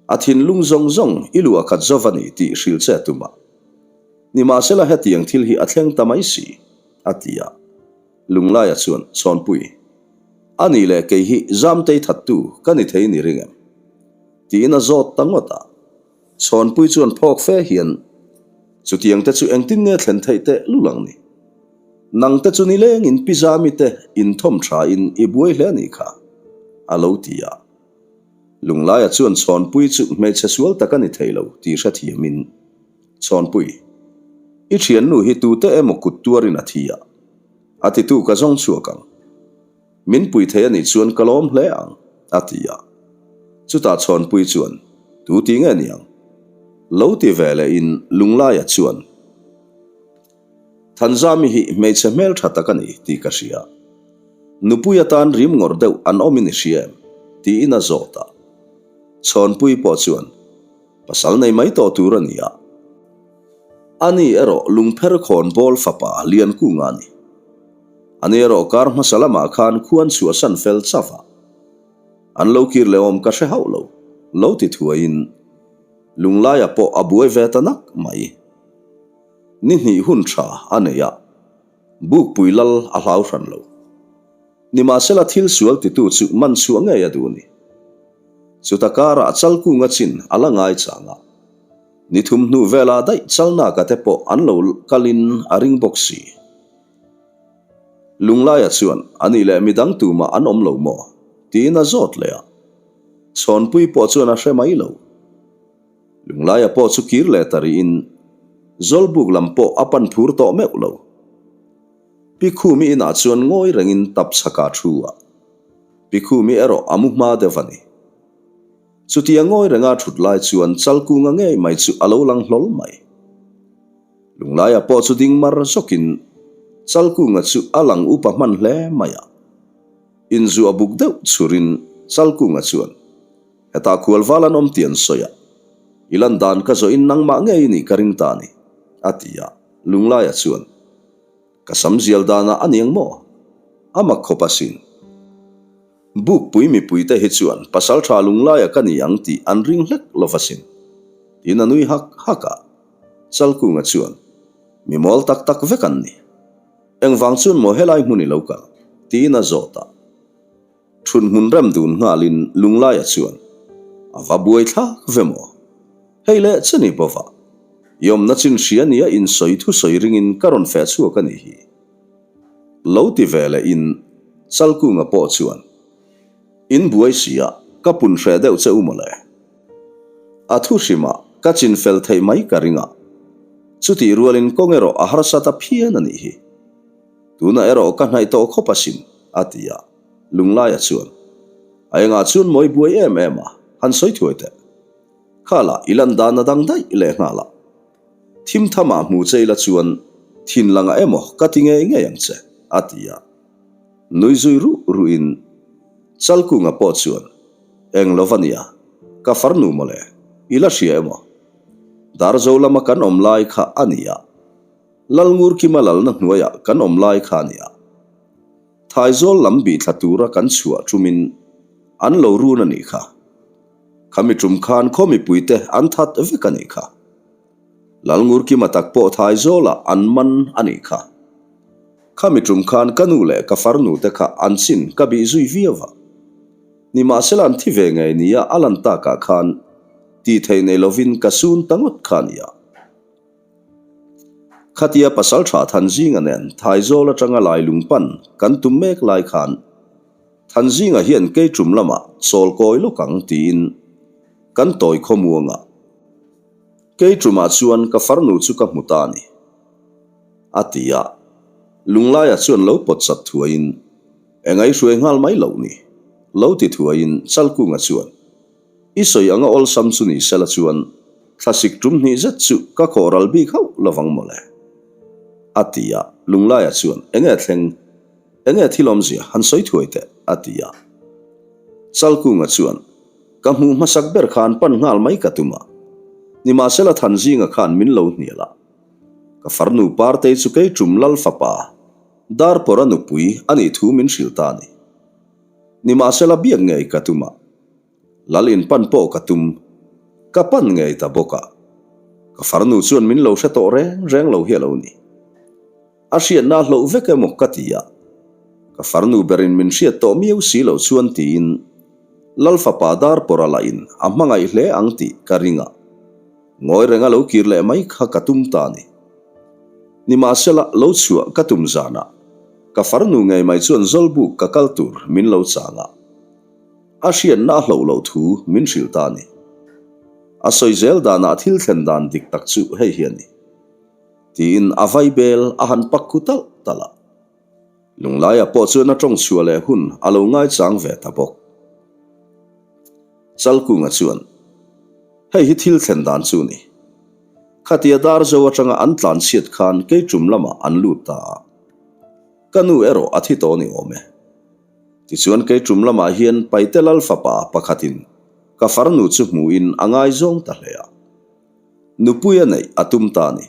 A thinlung zawng zawng i luah khat zo va ni tih hrilh che a tum a. Nimahsela hetiang thil hi a thleng ta mai si, a ti a. Lunglaia chuan, Chhawnpui, a nih leh kei hi Zamtei thattu ka ni thei ni ring em? Tiin a zawt ta ngawt a. Chhawnpui chuan phawk fe hian, Chutiang te chu engtin nge thlen theih teh lul ang ni? Nang te chu nilengin pi Zami te inthawm thain i buai hle a nih kha, a lo ti a. Lunglaia chuan Chhawnpui chu hmeichhe sual tak a ni thei lo tih hrethiamin, Chhawnpui, i thiannu hi tute emaw kut tuarin a thi a, a titu ka zawng chhuak ang. Min pui thei a nih chuan ka lawm hle ang, a ti a. Chutah Chhawnpui chuan, Tu ti nge niang? Lo ti ve lehin Lunglaia chuan, Thanzami hi hmeichhe hmeltha tak a ni tih ka hria. Nupui atan rim ngawrh deuh an awmin i hria em? tiin a zawt a. Chhawnpui pawh chuan, Pasal nei mai tawh tur a ni a. Ani erawh lungpher khawnbawl fapa Liankunga a ni. Ani erawh kar hmasa lamah khan khuan chhuahsan fel chauh a. An lo kir leh awm ka hre hauh lo, lo ti thuaiin Lunglaia pawh a buai ve ta nak mai. Ni hnih hun tha a nei a, Bukpui lal a hlau hran lo. Nimahsela thil sual titu chu man chhuah ngei a duh a ni. Chuta karah Chalkunga chin a la ngai chang a. Ni thum hnu velah daih Chalnaka te pawh an lo kalin a ring bawk si. Lunglaia chuan, A nih leh midang tumah an awm lo maw? tiin a zawt leh a. Chhawnpui pawh chuan a hre mai lo. Lunglaia pawh chu kir leh ta rihin Zawlbuk lam pawh a pan phur tawh meuh lo. Pi Khumi inah chuan ngawi rengin tap chhaka thu a. Pi Khumi erawh a mu hma deuh a ni. Chutia ngawi renga thut lai chuan Chalkunga ngei mai chu a lo lang hlawl mai. Lunglaia pawh chu ding mar zawkin. Chalkunga chu a lang upa hman hle mai a. Inzuah buk deuh chhurin Chalkunga chuan, Hetah khualval an awm tih an sawi a, i lan dan ka zawhin nangmah ngei i nih ka ring ta a ni, a ti a. Lunglaia chuan, Ka sam zial danah a niang maw? A mak khawp asin. Bukpui mipuite hi chuan pasaltha Lunglaia ka ni ang tih an ring hlek lo asin, tiin a nui hak hak a. Chalkunga chuan, Mi mawl tak tak vek an ni. Engvang chuan maw helai hmun i lo kal? tiin a zawt a. Thun hmun rem dun nghalin Lunglaia chuan, A va buai thlak ve maw? Hei leh che ni bawva, i awmna chin hria nia insawi thusawi ringin ka rawn feh chhuak a nih hi. Lo ti ve leh in Chalkunga pawh chuan, In buai si a, ka pun hreh deuh che u mawle. A thu hrimah ka chin fel theih mai ka ring a, chutih rualin kawng erawh a harsa ta phian a nih hi. Tunah erawh ka hnaih tawh khawp asin, a ti a, Lunglaia chuan, A engah chuan mawi buai em em a, han sawi thuai teh. Khalah i lan dan a dang daih leh nghal a. Thim thamah hmu che ila chuan thin langah emaw ka ti ngei ngei ang che, a ti a. Nui zui ruh ruhin Chalkunga pawh chuan, Eng lo va nia, ka farnu mawle, i la hria emaw? Darzo lama kan awm lai kha a ni a, Lalngurkima lalna hnuaiah kan awm lai kha a ni a. Thaizawl lam bihthla tura kan chhuah ṭumin an lo run a nih kha. Khami ṭum khan khaw mipuite an that vek a nih kha. Lalngurkima tak pawh Thaizawlah an man a nih kha. Khami ṭum khan ka nu leh ka farnu te kha an chin ka bih zui viau a. Nimahsela an thi ve ngei nia a lan takah khan tih theih nei lovin ka sun ta ngawt kha a nia. Khatia pasalṭha Thanzinga nen Thaizawl aṭanga Lailung pan kan tum mek lai khan Thanzinga hian keiṭum lamah chawl kawi lawk ang tiin kan tawi khawmuang a. Keiṭumah chuan ka farnu chu ka hmu ta a ni, a ti a. Lunglaia chuan lo pawt chat thuaiin, Eng a i hruai nghal mai loh ni? Lo ti thuaiin Chalkunga chuan, I sawi anga awlsam chu ni sela chuan thlasik tum hnih zet chu ka khawh ral bik hauh lovang mawle. A ti a, Lunglaia chuan, Enge thleng? Enge thil awmzia han sawi thuai teh? A ti a. Chalkunga chuan, Ka hmuh hmasak ber khan pan nghal mai ka tum a, nimahsela Thanzinga khan min lo hnial a. Ka farnu Partei chu kei tum Lal fapa Darpawra nupui a nih thu min hrilh ta a ni. Nimahsela biak ngei ka tum a. Lal in pan pawh ka tum, ka pan ngei ta bawk a. Ka farnu chuan min lo hre tawh reng reng lo hi a lo ni. A hriatna a hloh vek emaw ka ti a, ka farnu berin min hriat tawh miau si loh chuan tiin Lal fapa Darpawra lahin a hmangaih hle ang tih ka ring a, ngawi renga lo kir leh mai kha ka tum ta a ni. Nimahsela, lo chhuah ka tum zanah ka farnu ngei mai chuan Zawlbuk ka kal tur min lo chang a. A hriatna a hloh loh thu min hrilh ta a ni. A sawi zel danah thil thlen dan dik tak chu hei hi a ni. Tiin a vaibel a han pak khu talh talh a. Lunglaia pawh chuan a tawng chhuah leh hun a lo ngaichang ve ta bawk. Chalkunga chuan, Hei hi thil thlen dan chu ni. Khatia Darzo atanga an tlanchhiat khan keiṭum lamah an lut ta a. Ka nu erawh a thi tawh ni awm e. Tichuan keiṭum lamah hian Paite Lal fapa pakhatin ka farnu chu hmuhin a ngaizawng ta hle a. Nupui a neih a tum ta a ni.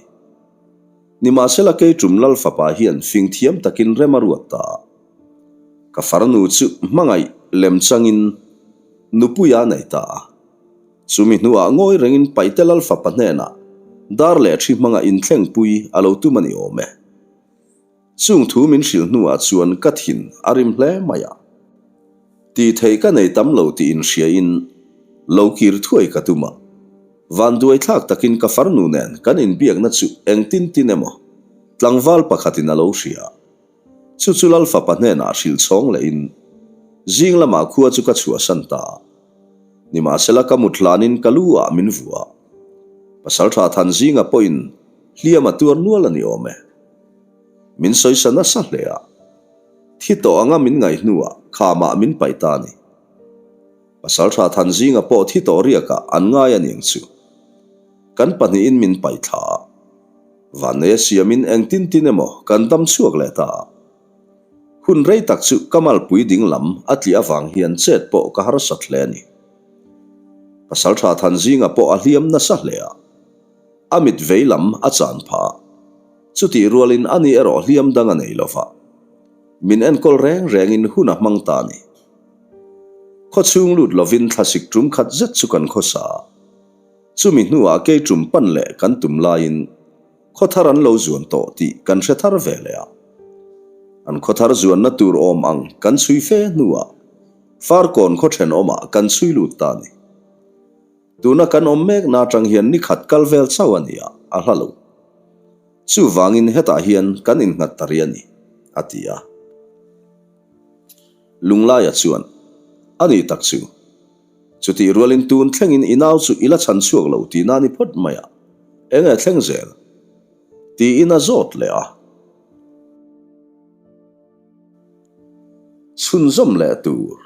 Nimahsela keiṭum Lal fapa hian fing thiam takin rem a ruat ta a. Ka farnu chu hmangaih lem changin nupui a nei ta a. Chumi hnuah ngawi rengin Paite Lal fapa hnenah dar leh ṭhi hmanga inthlengpui a lo tum a ni awm e. Chung thu min hrilh hnuah chuan ka thin a rim hle mai a. Tih theih ka nei tam lo tih inhriain lo kir thuai ka tum a. Vanduai thlak takin ka farnu nen kan inbiakna chu engtin tin emaw tlangval pakhatin a lo hria. Chu chu Lal fapa hnenah hrilh chhawng lehin zing lamah khua chu ka chhuahsan ta a. Nimahsela ka mut hlanin ka lu ah min vua a. Pasaltha Thanzinga pawhin hliam a tuar nual a ni awm e. Min sawisa nasa hle a, thi tawh anga min ngaih hnuah khamah min paih ta a ni. Pasaltha Thanzinga pawh thi tawh riakah an ngai a niang chu. Kan pahnihin min paih thla a. Vanneia siamin engtin tin emaw kan dam chhuak leh ta a. Hun rei tak chu ka malpui ding lam a tliah avang hian chet pawh ka harsat hle a ni. Pasaltha Thanzinga pawh a hliam nasa hle a. A mit vei lam a chan phah a. Chutih rualin ani erawh hliam dang a nei lo va. Min enkawl reng rengin hun a hmang ta a ni. Khawchhung lut lovin thlasik tum khat zet chu kan khawsa a. Chumi hnuah kei tum pan leh kan tum laiin khawthar an lo zuan tawh tih kan hre thar ve leh a. An khawthar zuanna tur awm ang kan chhui fe hnuah Farkawn khaw thenawmah kan chhui lut ta a ni. Tuna kan awm mekna atang hian ni khat kal vel chauh a ni a, a hla lo. Chuvangin hetah hian kan innghat ta rih a ni, a ti a. Lunglaia chuan, A ni tak chu. Chutih rualin tun thlengin i nau chu i la chhan chhuak lo tih na ni phawt mai a, eng nge thleng zel? Tiin a zawt leh a. Chhunzawm leh tur.